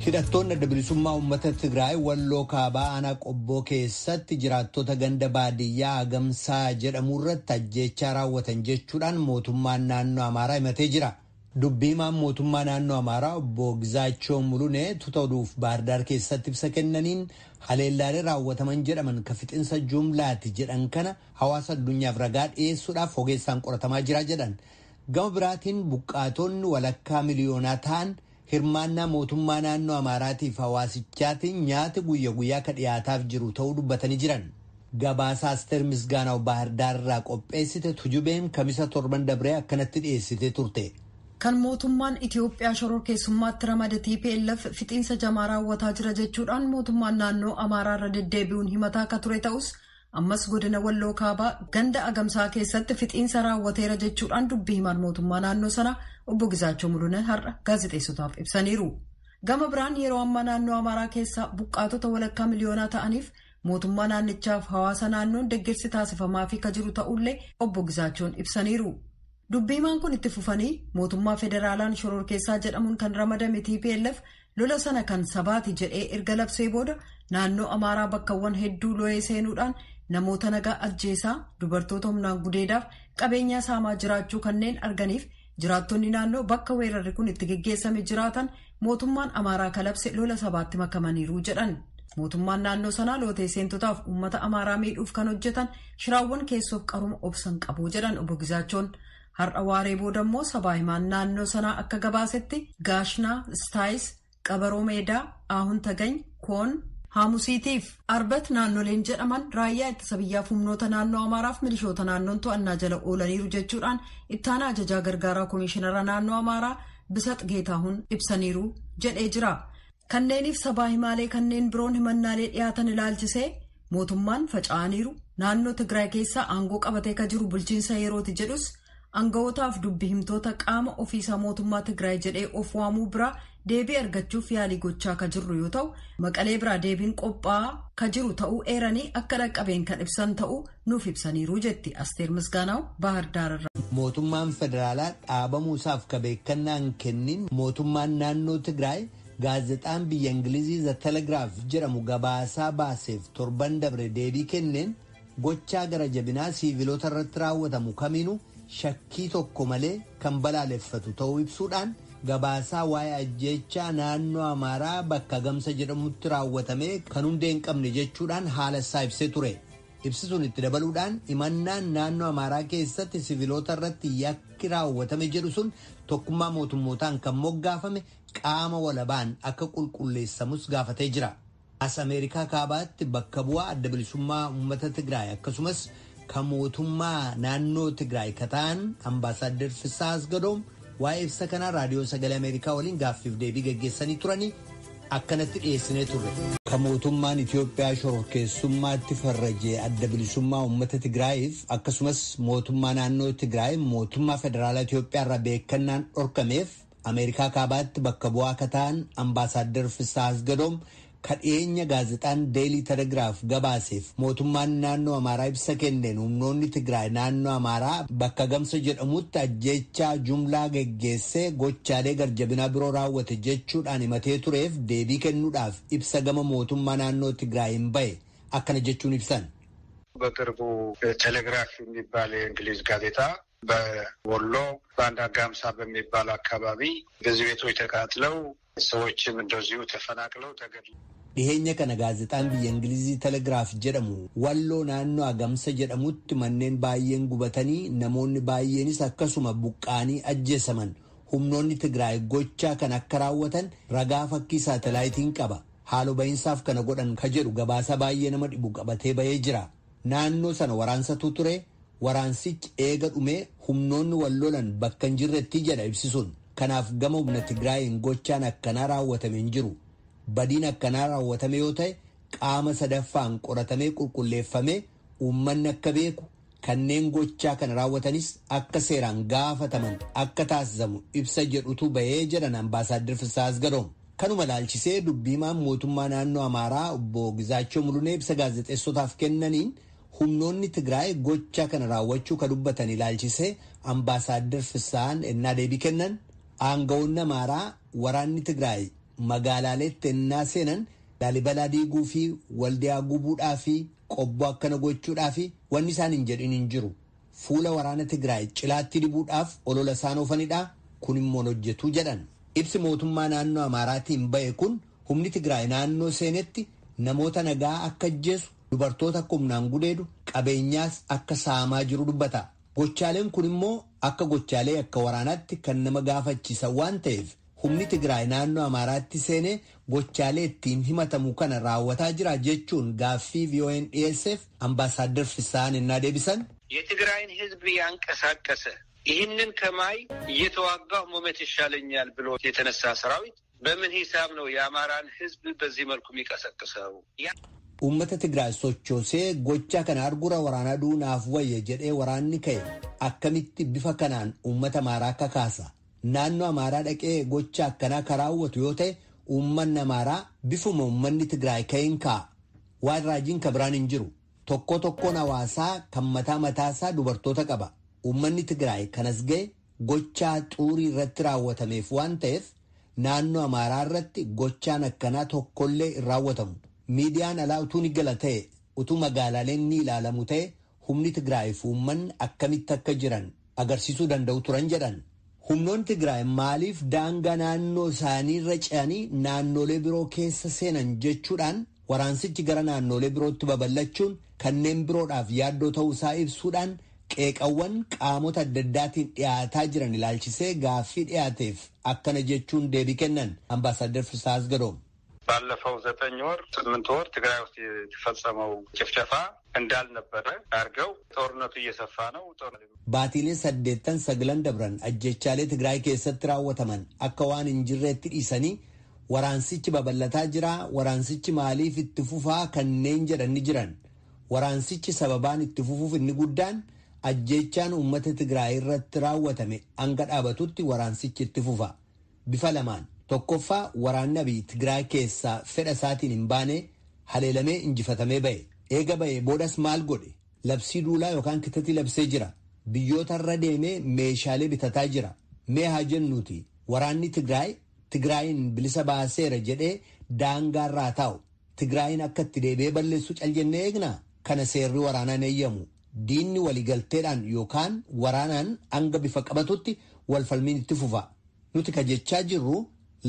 Hidhattoonni adda bilisummaa uummata Tigraay Walloo kaabaa aanaa Qobboo keessatti jiraattota ganda baadiyyaa Agamsaa jedhamu irratti ajjeechaa raawwatan jechuudhaan mootummaan naannoo Amaaraa himatee jira. Dubbii himaan mootummaa naannoo Amaaraa obbo Gizaachoo Mulunee tuta oduuf Baahirdaar keessatti ibsa kennaniin haleellaalee raawwataman jedhaman ka fixinsa jumlaati jedhan kana hawaasa addunyaaf ragaa dhiyeessuudhaaf ogeessaan qoratamaa jira jedhan. Gama biraatiin buqqaatonni walakkaa miliyoonaa ta'an hirmaannaa mootummaa naannoo Amaaraatiif hawaasichaatiin nyaati guyya guyyaa ka dhiyaataaf jiru ta'uu dubbatanii jiran. Gabaasa Asteer Misgaanaw Baahirdaar irraa qopheessite Tujubeen kamisa torban dabree akkanatti dhiyeessitee turte. Kan mootummaan Itiyoophiyaa shororkeessummaatti ramade TPLF fixiinsa jamaa raawwataa jira jechuudhaan mootummaan naannoo Amaaraa irra deddeebi'uun himataa akka ture ta'us ammas godina Walloo Kaabaa ganda Agamsaa keessatti fixiinsa raawwateera jechuudhaan dubbii himaan mootummaa naannoo sanaa obbo Gizaachoo Mulunen har'a gaazexeessotaaf ibsaniiru. Gama biraan yeroo ammaa naannoo Amaaraa keessaa buqqaatota walakkaa miliyoonaa ta'aniif mootummaa naannichaaf hawaasa naannoon deeggarsi taasifamaa fi ka jiru ta'ullee obbo Gizaachoon ibsaniiru. Dubbii himaan kun itti fufanii mootummaa federaalaan shororkeessaa jedhamuun kan ramadame TPLF lola sana kan sabaati jedhee erga labsee booda naannoo Amaaraa bakkawwan hedduu lo'ee seenuudhaan namoota nagaa ajjeesaa dubartoota humnaan gudeedaaf qabeenyaa saamaa jiraachuu kanneen arganiif jiraattonni naannoo bakka weerarri kun itti geggeessame jiraatan mootummaan Amaaraa kalabse lola sabaatti makamaniiru jedhan. Mootummaan naannoo sanaa lootee seentotaaf uummata Amaaraa miidhuuf kan hojjetan shiraawwan keessoof qaruma obsan qabu jedhan obbo Gizaachoon. Har'a waaree booda immoo sabaa himaan naannoo sanaa akka gabaasetti Gaashnaa, Istaayis, Qabaroo Meedaa, Aahun Tagany, Koon, Haamusiitiif Arbat naannoleen jedhaman raayyaa ittisa biyyaaf humnoota naannoo Amaaraaf milishoota naannoon to'annaa jala oolaniiru jechuudhaan ittaana ajajaa gargaaraa komishinara naannoo Amaaraa Bisat Geetahuun ibsaniiru jedhee jira. Kanneeniif sabaa himaalee kanneen biroon himannaalee dhiyaatan ilaalchisee mootummaan faca'aniiru naannoo Tigraay keessaa aangoo qabatee ka jiru bulchiinsa yerooti jedhus aanga'ootaaf dubbi himtoota qaama ofiisaa mootummaa Tigraay jedhee of waamuu biraa deebii argachuuf yaalii gochaa ka jirru yoo ta'u Maqalee biraa deebiin qophaa'aa ka jiru ta'uu eeranii akka dhaqqabeen kan ibsan ta'uu nuuf ibsaniiru jetti Asteer Misgaanaaw Baahir Daar irraa. Mootummaan federaalaa dhaabamuu isaaf ka beekannaan kennin mootummaan naannoo Tigraay gaazexaan biyya Ingilizii The Telegraph jedhamu gabaasaa baaseef torban dabre deebii kenneen gochaa gara jabinaa siiviloota irratti raawwatamu kamiinuu shakkii tokko malee kan balaaleffatu ta'uu ibsuudhaan gabaasaa waa'ee ajjeechaa naannoo Amaaraa bakka Gamsa jedhamutti raawwatame kan hundee hin qabne jechuudhaan haala isaa ibsee ture. Ibsi sun itti dabaluudhaan himannaan naannoo Amaaraa keessatti siviilota irratti yakki raawwatame jedhu sun tokkummaa mootummootaan kan moggaafame qaama walabaan akka qulqulleessamus gaafatee jira. As Ameerikaa kaabaatti bakka bu'aa adda bilisummaa uummata Tigraay akkasumas kan mootummaa naannoo Tigraay ka ta'an ambaasaaddar Fissaa Asgadoom waa'ee ibsa kanaa raadiyoo sagalee Ameerikaa waliin gaaffiif deebii gaggeessanii turanii akkanatti dhiyeessinee turre. Kan mootummaan Itiyoophiyaa shororkeessummaatti farrajee adda bilisummaa uummata Tigraayiif akkasumas mootummaa naannoo Tigraay mootummaa federaalaa Itiyoophiyaa irraa beekannaan dhorkameef Ameerikaa kaabaatti bakka bu'aa ka ta'an ambaasaaddar Fissaa Asgadoom kadhiyeenya gaazexaan Deelii Telegiraaf gabaaseef mootummaan naannoo Amaaraa ibsa kenneen humnoonni Tigraay naannoo Amaaraa bakka Gamsa jedhamutti ajjeechaa jumlaa geggeessee gochaalee garjabinaa biroo raawwate jechuudhaan himatee tureef deebii kennuudhaaf ibsa gama mootummaa naannoo Tigraay hin bahe akkana jechuun ibsan. በቅርቡ ቴሌግራፍ የሚባል የእንግሊዝ ጋዜጣ በወሎ በአንድ አጋምሳ በሚባል አካባቢ ብዙ ቤቶች ተቃጥለው ሰዎችም እንደዚሁ ተፈናቅለው ተገድለው Dhiheenya kana gaazexaan biyya Ingilizii Telegiraaf jedhamu Walloo naannoo Agamsa jedhamutti manneen baay'een gubatanii namoonni baay'eenis akkasuma buqqaanii ajjeesaman humnoonni Tigraay gochaa kan akka raawwatan ragaa fakkii saatalaayitiin qaba. Haaloo bahinsaaf kana godhan ka jedhu gabaasa baay'ee nama dhibu qabatee bahee jira. Naannoo sana waraansatu ture waraansichi eega dhumee humnoonni wal lolan bakka hin jirretti jedha ibsisuun. Kanaaf gama humna Tigraayin gochaan akkanaa raawwatame hin jiru. Badiin akkanaa raawwatame yoo ta'e qaama sadaffaan qoratamee qulqulleeffamee uummanni akka beeku kanneen gochaa kana raawwatanis akka seeraan gaafataman akka taasisamu ibsa jedhutu bahee jedhan ambaasaaddar Fissaa Asgadoom. Kanuma ilaalchisee dubbiimaan mootummaa naannoo Amaaraa obbo Gizaachoo Mulunee ibsa gaazexeessotaaf kennaniin humnoonni Tigraay gocha kana raawwachuu ka dubbatan ilaalchisee ambaasaaddar Fisaan ennaa deebii kennan aangawoonni Amaaraa waraanni Tigraay magaalaaleetti ennaa seenan Laalibalaa diiguu fi Waldiyaa gubuudhaa fi Qobboo akkana gochuudhaa fi wanni isaan hin jedhin hin jiru. Fuula waraana Tigraay cilaatti dibuudhaaf olola isaan oofanidha. Kun immoo hojjetu jedhan. Ibsi mootummaa naannoo Amaaraatiin ba'e kun humni Tigraay naannoo seenetti namoota nagaa akka ajjeesu, dubartoota akka humnaan gudeedu, qabeenyaas akka saamaa jiru dubbata. Gochaaleen kun immoo akka gochaalee akka waraanaatti kan nama gaafachiisan waan ta'eef humni Tigraay naannoo Amaaraatti seenee gochaalee ittiin himatamu kana raawwataa jira jechuun gaaffii VOA'n dhiyeesseef ambaasaaddar Fisaan innaa deebisan. የትግራይን ሕዝብ ያንቀሳቀሰ ይህንን ከማይ እየተዋጋሁ መሞት ይሻለኛል ብሎ የተነሳ ሰራዊት በምን ሂሳብ ነው የአማራን ሕዝብ በዚህ መልኩ የሚቀሰቅሰው? Uummata Tigraay sochoosee gocha kana argura waraanaa duunaaf wayya jedhee waraanni ka'e akkamitti bifa kanaan uummata Amaaraa kakaasa? Naannoo Amaaraa dhaqee gocha akkanaa kan raawwatu yoo ta'e uummanni Amaaraa bifuma uummanni Tigraay ka'een ka'a. Waan raajiin ka biraan hin jiru. Tokko tokkoon hawaasaa kan mataa mataasaa dubartoota qaba. Uummanni Tigraay kanas ga'e gochaa xuurii irratti raawwatameef waan ta'eef naannoo Amaaraa irratti gochaan akkanaa tokkollee hin raawwatamu. Miidiyaan alaa utuu ni gala ta'e, utuu magaalaaleen ni ilaalamu ta'e, humni Tigraay fi uummanni akkamitti akka jiran agarsiisuu danda'u turan jedhan. Humnoonni Tigraay maaliif daangaa naannoo isaaniirra ce'anii naannolee biroo keessa seenan jechuudhaan waraansichi gara naannolee birootti babal'achuun kanneen biroodhaaf yaaddoo ta'uu isaa ibsuudhaan qeeqawwan qaamota adda addaatiin dhiyaataa jiran ilaalchisee gaaffii dhiyaateef akkana jechuun deebii kennan ambaasaaddar Fisaa Asgadoom. ባለፈው 9 ወር 8 ወር ትግራይ ውስጥ የተፈጸመው ጭፍጨፋ እንዳልነበረ አድርገው ጦርነቱ እየሰፋ ነው። Baatiilee saddeettan sagalan dabran ajjechaalee Tigraay keessatti raawwataman akka waan hin jirreetti dhiisanii waraansichi babal'ataa jira, waraansichi maaliif itti fufaa kanneen jedhan ni jiran. Waraansichi sababaan itti fufuuf inni guddaan ajjechaan uummata Tigraay irratti raawwatame hanga dhaabatutti waraansichi itti fufa. Bifa lamaan. Tokkoffaa, waraanni Abiy Tigraay keessaa fedha isaatiin hin baane, haleelamee injifatamee ba'e. Eega ba'e boodas maal godhe? Labsii duulaa yookaan kitatii labsee jira. Biyyoota irra deemee meeshaalee bitataa jira. Mee haa jennuuti waraanni Tigraay Tigraayin bilisa baaseera jedhee daangaarraa taa'u. Tigraayin akka itti deebi'ee balleessu cal jennee eegnaa? Kana seerri waraanaan eeyyamu. Diinni waliigalteedhaan yookaan waraanaan hanga bifa qabatutti walfalmiin itti fufa. Nuti ka jechaa jirru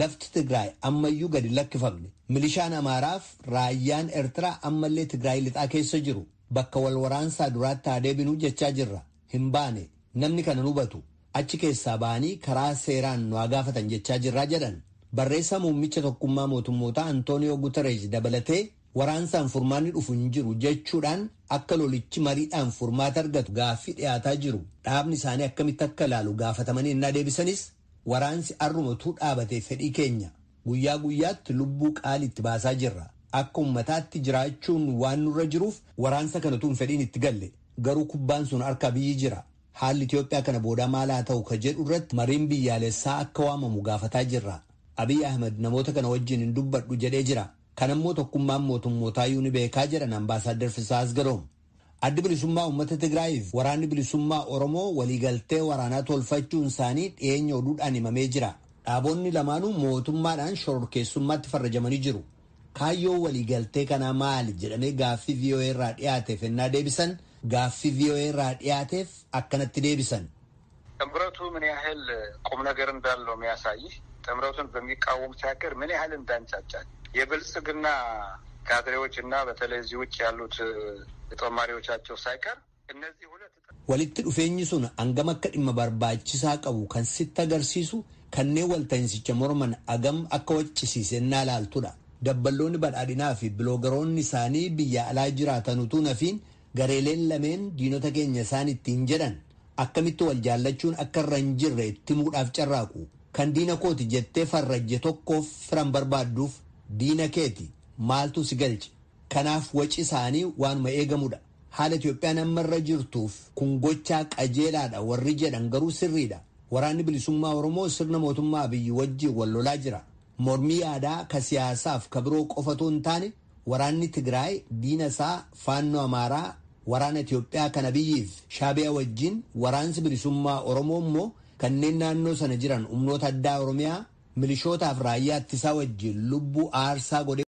lafti Tigraay ammayyuu gadi lakkifamne. Milishaan Amaaraaf raayyaan Eertiraa ammallee Tigraay lixaa keessa jiru. Bakka wal waraansaa duraatti haa deebinuu jechaa jirra. Hin baane, namni kana hubatu. Achi keessaa ba'anii karaa seeraan nu haa gaafatan jechaa jirraa jedhan. Barreessaa muummicha tokkummaa mootummootaa Antooniyoo Guterres dabalatee waraansaan furmaanni dhufu hin jiru jechuudhaan akka lolichi mariidhaan furmaata argatu gaaffii dhiyaataa jiru. Dhaabni isaanii akkamitti akka ilaalu gaafatamanii innaa deebisanis, waraansi arrumatuu dhaabatee fedhii keenya, guyyaa guyyaatti lubbuu qaalii itti baasaa jirra. Akka ummataatti jiraachuun waan nurra jiruuf waraansa kanatu hin fedhiin itti galle. Garuu kubbaan sun harka biyyi jira. Haalli Itoophiyaa kana booda maal haa ta'u ka jedhu irratti mariin biyyaalessaa akka waamamu gaafataa jirra. Abiy Ahmed namoota kana wajjin hin dubbadhu jedhee jira. Kanammoo tokkummaan mootummootaa ni beekaa jedhan ambaasaaddar Fisaa Asgadoom. Addi bilisummaa uummata Tigraayiif waraanni bilisummaa Oromoo waliigaltee waraanaa tolfachuun isaanii dhiyeenya oduudhaan himamee jira. Dhaabonni lamaanuu mootummaadhaan shororkeessummaatti farrajamanii jiru. Kaayyoo waliigaltee kanaa maali jedhamee gaaffii VOA irraa dhiyaateef ennaa deebisan, gaaffii VOA irraa dhiyaateef akkanatti deebisan. ጥምረቱ ምን ያህል ቁም ነገር እንዳለው የሚያሳይህ ጥምረቱን በሚቃወሙት ሀገር ምን ያህል እንዳንጫጫል የብልጽግና ካድሬዎች እና በተለይ እዚህ ውጭ ያሉት ጦማሪዎቻቸው ሳይቀር እነዚህ ሁለት Walitti dhufeenyi sun hangam akka dhimma barbaachisaa qabu kan sitti agarsiisu kanneen walta'iinsicha morman hagam akka waccisiise ennaa ilaaltudha. Dabballoonni badhaadhinaa fi biloogaroonni isaanii biyya alaa jiraatan utuu nafiin gareeleen lameen diinota keenya isaan ittiin jedhan akkamitti wal jaallachuun akka irra hin jirre itti himuudhaaf carraaqu. Kan diina kooti jettee farrajje tokkoof firan barbaadduuf diina keeti maaltu si galche? Kanaaf waci isaanii waanuma eegamudha. Haala Itoophiyaan amma irra jirtuuf kun gochaa qajeelaadha warri jedhan garuu sirriidha. Waraanni bilisummaa Oromoo sirna mootummaa Abiyyi wajjin wal lolaa jira. Mormii yaadaa ka siyaasaaf ka biroo qofatu hin taane, waraanni Tigraay diina isaa Faannoo Amaaraa, waraana Itiyoophiyaa kan Abiyyiif Shaabiyaa wajjin, waraansi bilisummaa Oromoo immoo kanneen naannoo sana jiran humnoota addaa Oromiyaa, milishootaaf raayyaa ittisaa wajjin lubbuu aarsaa godhee.